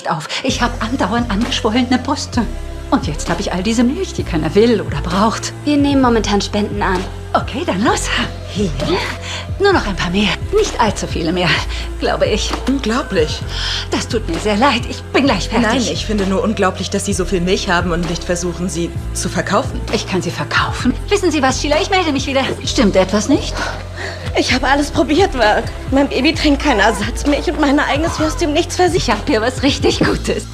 nicht auf. Ich habe andauernd angeschwollene Brüste. Und jetzt habe ich all diese Milch, die keiner will oder braucht. Wir nehmen momentan Spenden an. Okay, dann los. Hier. Nur noch ein paar mehr. Nicht allzu viele mehr, glaube ich. Unglaublich. Das tut mir sehr leid. Ich bin gleich fertig. Nein, ich finde nur unglaublich, dass Sie so viel Milch haben und nicht versuchen, sie zu verkaufen. Ich kann sie verkaufen. Wissen Sie was, Sheila? Ich melde mich wieder. Stimmt etwas nicht? Ich habe alles probiert, Mark. Mein Baby trinkt keine Ersatzmilch und meine eigene ist aus dem Nichts versichert. Ich habe hier was richtig Gutes.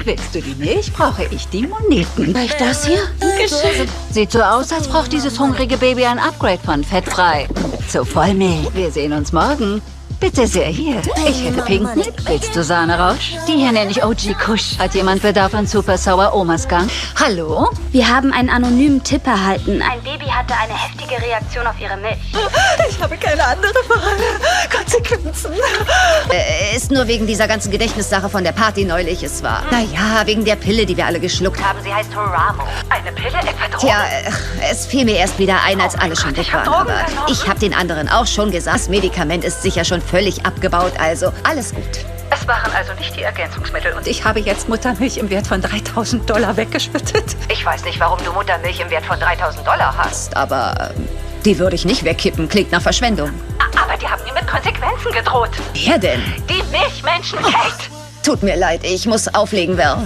Willst du die Milch? Brauche ich die Moneten. Reicht das hier? Geschenk. Sieht so aus, als braucht dieses hungrige Baby ein Upgrade von fettfrei zu Vollmilch. Wir sehen uns morgen. Bitte sehr, hier. Ich hätte Pink Nip. Willst du Sahnerausch? Die hier nenne ich OG Kush. Hat jemand Bedarf an Super Sour Omas Gang? Hallo? Wir haben einen anonymen Tipp erhalten. Ein Baby hatte eine heftige Reaktion auf ihre Milch. Ich habe keine andere Konsequenzen. Ist nur wegen dieser ganzen Gedächtnissache von der Party neulich. Es war, naja, wegen der Pille, die wir alle geschluckt haben. Sie heißt Horamo. Eine Pille etwa Drogen? Tja, es fiel mir erst wieder ein, als alle schon weg waren. Aber ich habe den anderen auch schon gesagt, das Medikament ist sicher schon völlig abgebaut, also alles gut. Es waren also nicht die Ergänzungsmittel und ich habe jetzt Muttermilch im Wert von $3.000 weggeschüttet. Ich weiß nicht, warum du Muttermilch im Wert von $3.000 hast, aber die würde ich nicht wegkippen. Klingt nach Verschwendung. Aber die haben mir mit Konsequenzen gedroht. Wer denn? Die Milchmenschen, Kate. Tut mir leid, ich muss auflegen, Val.